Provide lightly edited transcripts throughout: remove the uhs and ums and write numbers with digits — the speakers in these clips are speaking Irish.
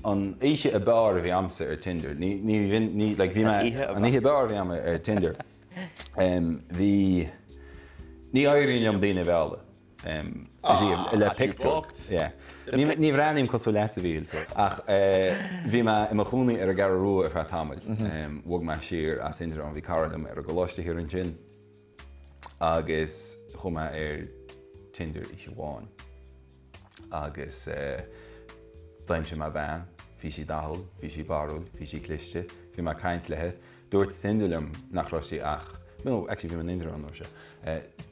An oíche ab fhearr a bhí a'msa ar Tinder, ní, ní, ní, like bhí mé, an oíche ab fhearr a bhí a'm ar Tinder, bhí, ní éiríonn liom daoine a mhealladh. Le pictiúr. Ní bhreathnaím cosúil leat a Mhíchíl, ach bhí mé i mo chónaí ar an gCeathrú Rua ar feadh tamaill. Bhog mé siar as Indreabhán, bhí cara liom ar an gcoláiste thiar ansin agus chuaigh mé ar Tinder oíche amháin agus d'aimsigh mé bean, bhí sí dathúil, bhí sí barrúil, bhí sí cliste, bhí mé ag caint léi. Dúirt Tinder liom nach raibh sí ach, no, actually bhí mé in Indreabhán an uair seo,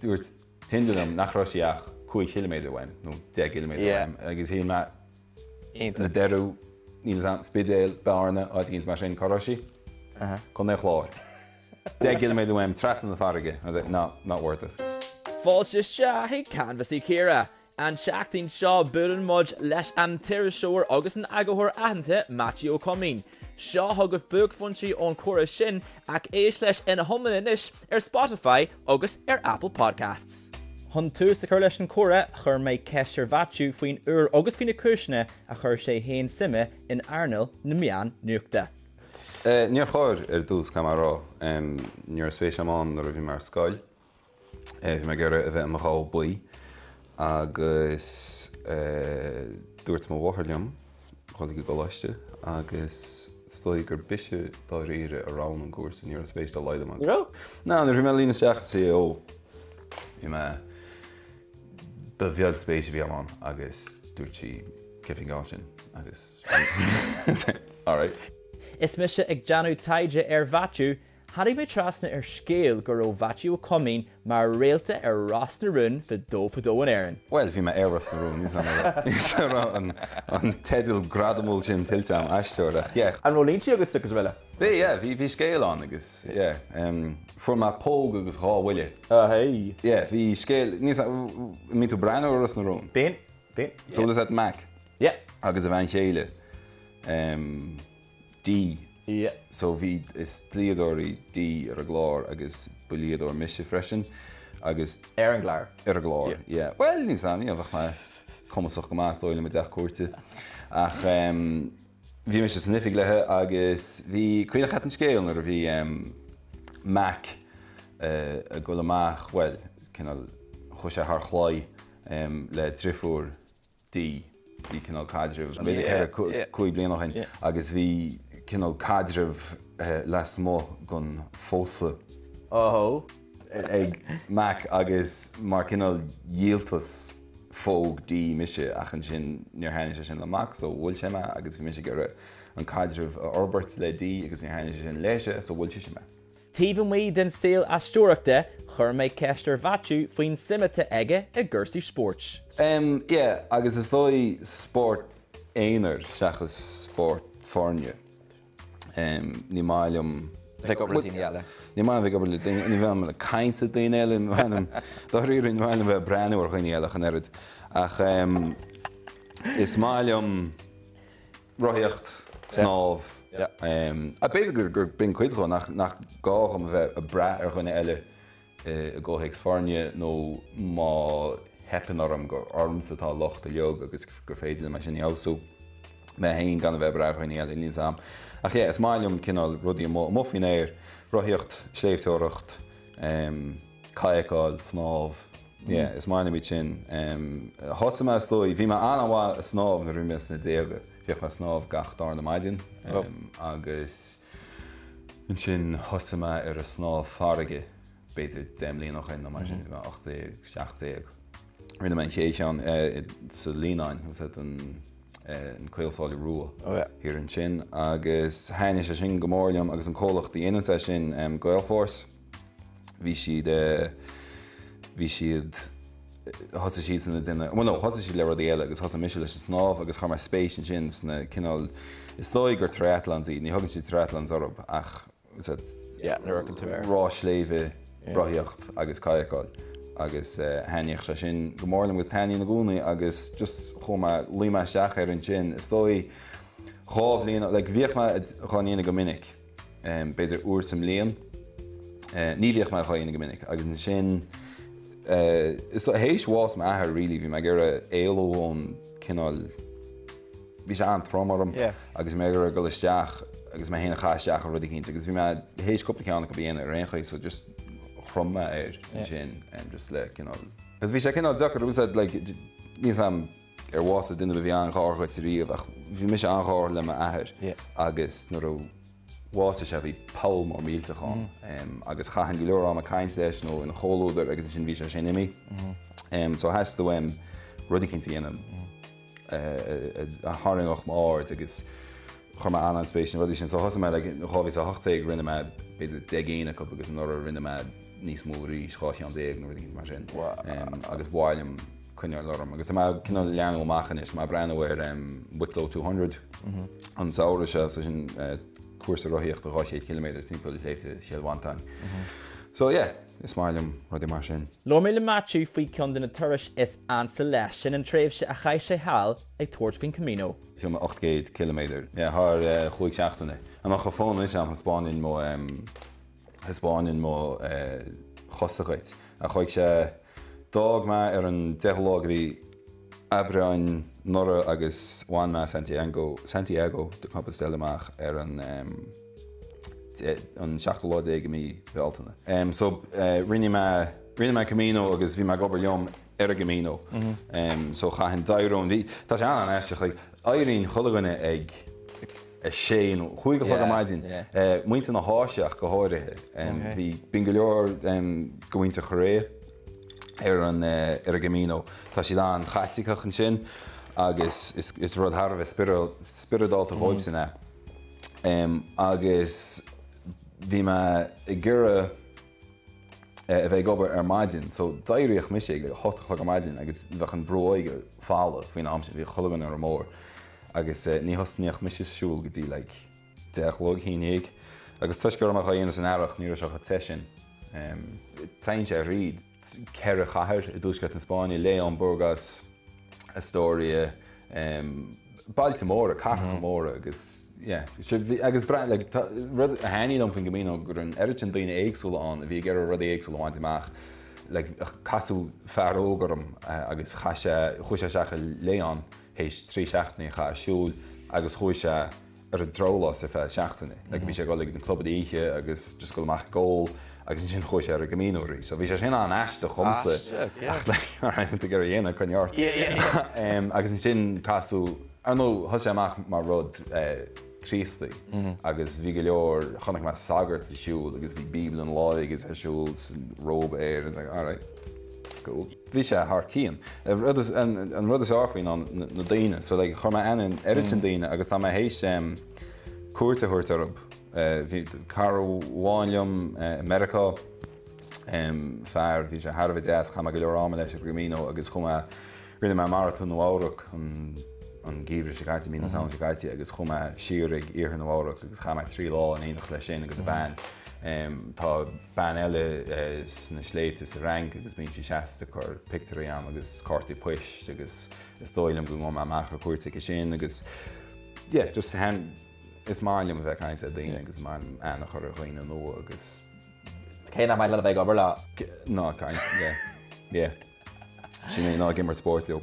dúirt Tinder liom nach raibh sí ach 5 chiliméadar uaim, nó 10 gciliméadar uaim, agus shíl mé, Na Doirí, níl 'fhios a'm, Spidéal, Bearna, áit éicint mar sin, cá raibh sí? Contae an Chláir. 10 gciliméadar uaim, trasna na farraige. I was like, no, not worth it. Fáilte isteach chuig Canbhasaí Ciara. An tseachtain seo buaileann muid leis an t-iriseoir agus an eagarthóir aitheanta Maitiú Ó Coimín. Seo chugaibh buaicphointí ón chomhrá sin ach éist leis ina hiomláine anois ar Spotify agus ar Apple Podcasts. Chun tús a chur leis an chomhrá, chuir mé ceist ar Mhaitiú faoin uair agus faoi na cúiseanna a chuir sé féin suime in earnáil na meán nuachta. Níor chuir, ar dtús, caithfidh mé a rá. Ní raibh spéis agam ann nuair a bhí mé ar scoil. Bhí mé ag iarraidh a bheith i mo ghabha buí agus dúirt mo mháthair liom dhul ag an gcoláiste agus is dóigh gur b'ise dáiríre a roghnaigh an cúrsa, ní raibh spéis dá laghad agam ann. Ní raibh? Ná, nuair a bhí mé ag líonadh isteach i CAO, bhí mé, ba bheag spéis a bhí agam ann agus dúirt sí cé faoin gceann sin agus alright. Is mise ag déanamh taighde ar Mhaitiú Tháinig mé trasna ar scéal go raibh Maitiú Ó Coimín mar réalta ar Ros na Rún fadó fadó in Éirinn. Bhuel, bhí mé ar Ros na Rún, níl 's a'm an raibh an teideal gradamúil sin tuillte a'm, aisteoir, ach yeah. An raibh línte agat agus araile? Bhí, yeah, bhí, bhí scéal ann agus, yeah, fuair mé póg agus 2 bhuille. Ah, hey. Yeah, bhí scéal, níl 's a'm, an mbíonn tú ag breathnú ar Ros na Rún? Bíonn, bíonn, yeah. So bhfuil 'fhios a'd Mac? Yeah. Agus a bhean chéile, Dee. Yeah. So bhí, is dlíodóir í Dee ar an gclár agus ba dhlíodóir mise freisin agus. Ar an gclár. Ar an gclár, yeah. Bhuel, níl 's a'm, yeah, bheadh mé cumasach go maith is dóigh liom i dteach cúirte. Ach bhí mise san oifig léi agus bhí, cuimhneach leat an scéal nuair a bhí Mac ag dul amach, bhuel, cineál, chuaigh sé thar chlaí le driofúr Dee, bhí cineál caidreamh, b'fhéidir 4, 5 bliana ó shin, agus bhí cineál caidreamh lasmuigh den phósadh ag Mac agus mar cineál dhíoltas phóg Dee mise ach ansin níor thaitnigh sé sin le Mac so bhuail sé mé agus bhí mise ag iarraidh an caidreamh a fhorbairt le Dee agus níor thaitnigh sé sin léise so bhuail sise mé. Taobh amuigh den saol aisteoireachta, chuir mé ceist ar Mhaitiú faoin suim atá aige i gcúrsaí spóirt. Em, yeah, agus is dóigh spórt aonair seachas spórt foirne. Em, ní maith liom. Bheith ag obair le daoine eile. Ní maith liom bheith ag obair le daoine, ní maith liom ag caint le daoine eile, ní maith liom, dáiríre, ní maith liom bheith ag breathnú ar dhaoine eile ach an oiread. Ach, em, is maith liom. Rothaíocht, snámh, b'fhéidir gur b'in cuid dhó, nach gá dhom a bheith ag brath ar dhuine eile i gcomhthéacs foirne nó má theipeann orm gur ormsa atá an locht uilig agus gur féidir liom é sin a fheabhsú mé féin gan a bheith ag brath ar dhaoine eile, níl 'fhios a'm. Ach yeah, is maith liom cineál rudaí amuigh faoin aer, rothaíocht, sléibhteoireacht, cadhcáil, snámh. Yeah, is maith liom iad sin. Thosaigh mé is dóigh, bhí mé an-mhaith ag snámh nuair a bhí mé sna déaga. Bhíodh mé ag snámh gach darna maidin agus ansin thosaigh mé ar an snámh farraige b'fhéidir 10 mbliana ó shin nó mar sin, bhí mé 18, 17. Rinne mé an chéad cheann sa Líonán, is é an Caolsáile Rua thiar ansin agus thaitnigh sé sin go mór liom agus an comhlacht a dhéanann é sin, Gaelforce. Bhí siad, bhí siad, thosaigh siadsan ag déanamh, bhuel no, thosaigh siad le rudaí eile agus thosaigh mise leis an snámh agus chuir mé spéis ansin sna cineál, is dóigh gur triathlons iad, ní thugann siad triathlons orthu ach Yeah, nuair a amharcann tú air. rás sléibhe, rothaíocht agus cadhcáil agus thaitníodh sé sin go mór liom agus taitníonn i gcónaí agus just chuaigh mé, luigh mé isteach air ansin, is dóigh 2 bhliain, like bhíodh mé dhá ndéanamh go minic. b'fhéidir uair sa mbliain. Ní bhíodh mé dhá dhéanamh go minic agus ansin is théis bhás m'athar really bhí mé ag iarraidh éalú ón cineál. bhí sé an-trom orm agus mé ag iarraidh dul isteach agus mé féin a chaitheamh isteach i rud eicínt agus bhí mé théis cúpla ceann acu a dhéanamh ar aon chaoi so just chrom mé air ansin just le cineál Cos bhí sé cineál deacair, it was like níl a fhios a'm ar bhásaigh duine a bhí an-ghar dhuit riamh ach bhí mise an-ghar le m'athair agus nuair a bhásaigh sé bhí poll mór millteach ann agus chaithinn go leor ama ag caint leis nó ina chomhluadar agus ansin bhí sé sin imithe. So theastaigh uaim rud eicínt a dhéanamh a tharraingeodh m'aird agus chuir mé an-an-spéis sna rudaí sin. So thosaigh mé like 2018 rinne mé b'fhéidir 10 gcinn acu agus anuraidh rinne mé níos mó arís, 12 cheann nó rud eicínt mar sin. Agus ba mhaith liom coinneáil orm. Agus tá mé cineál leathnú amach anois, tá mé ag breathnú ar Wicklow 200 an samhradh seo, so sin cúrsa rothaíochta 200 ciliméadar timpeall Shléibhte Chill Mhantáin. So yeah, is maith liom rudaí mar sin. Labhair mé le Maitiú faoi ceann de na turais is ansa leis, sin an tréimhse a chaith sé thall ag tabhairt faoin Camino. Shiúil mé 800 ciliméadar, yeah, thar chúig seachtaine. Dá mbeadh an fón anois agam thaispeánfainn mo thaispeánfainn mo chosa dhuit. Ach chuaigh sé, d'fhág mé ar an 10ú lá de mhí Aibreáin anuraidh agus bhain mé Santiago, Santiago de Compostela amach ar an an seachtú lá déag de mhí Bealtaine. So rinne mé, rinne mé Camino agus bhí mé ag obair liom ar an gCamino. So chaithfinn, d'éireoinn, bhí, tá sé an-an-aisteach, like, éiríonn chuile dhuine ag 6 nó 5 a chlog ar maidin, muintir na hÁise ach go háirithe. Bhí, bíonn go leor de mhuintir Choiréa ar an ar an gCamino. Tá siad an-Chaitliceach ansin agus is is rud thar a bheith spioradálta dhóibhsean é. Agus bhí mé ag iarraidh a bheith ag obair ar maidin so d'éiríodh mise ag 8 a chlog ar maidin agus bheadh an brú óige folamh faoin am sin, bhíodh chuile dhuine ar an mbóthar agus ní thosnaíodh mise siúl go dtí like 10 a chlog, 11 agus toisc go raibh mé dhá dhéanamh san earrach ní raibh sé chomh te sin. Téann sé thríd ceithre chathair i dtuaisceart na Spáinne, León, Burgos, Astoria, bailte móra, cathracha móra agus yeah, agus breá, like, tá, rud a thaitnigh liom faoin gCamino go raibh an oiread sin daoine éagsúla ann a bhí ag iarraidh rudaí éagsúla a bhaint amach, like, casadh fear óg orm agus chaith sé, chuaigh sé isteach i León théis 3 seachtainí a chaitheamh ag siúl agus chuaigh sé ar an drabhlás ar feadh seachtaine. Like bhí sé ag dul ag na clubanna oíche agus just dul amach ag ól agus ansin chuaigh sé ar an gCamino arís. So bhí sé sin an-aisteach dhomsa. Aisteach, yeah. Ach like alright, tá tú ag iarraidh a dhéanamh, coinnigh ort. Yeah, yeah, yeah. Agus ansin casadh, ar ndóigh, thosaigh sé amach mar rud Críostaí agus bhí go leor, chonaic mé sagart ag siúl agus bhí Bíobla ina láimh aige agus é ag siúl 's róba air and like alright, cool. Bhí sé thar cionn. An rud is fearr faoi ná na daoine. So like chuir mé aithne ar an oiread sin daoine agus tá mé théis cuairt a thabhairt orthu. Bhí cara amháin liom i Meiriceá, fear, bhí sé thar a bheith deas, chaith mé go leor ama leis ar an gCamino agus chuaigh mé, Rinne mé Maratón Nua Eabhrac an geimhreadh seo caite, mí na Samhna seo caite, agus chuaigh mé siar ag iarthar Nua Eabhrac agus chaith mé 3 lá in éineacht leis sin agus a bean. Tá bean eile sna sléibhte sa Fhrainc agus bíonn sí seasta ag cur pictiúirí a'm agus cártaí poist agus is dóigh liom go ngabhfaidh mé amach ar cuairt aici sin agus yeah, just is maith liom a bheith ag caint le daoine agus is maith liom aithne a chur ar dhaoine nua agus. Cé nach maith leat a bheith ag obair leo? Ná caint, yeah, yeah. Sin é, ná ag imirt spóirt leo.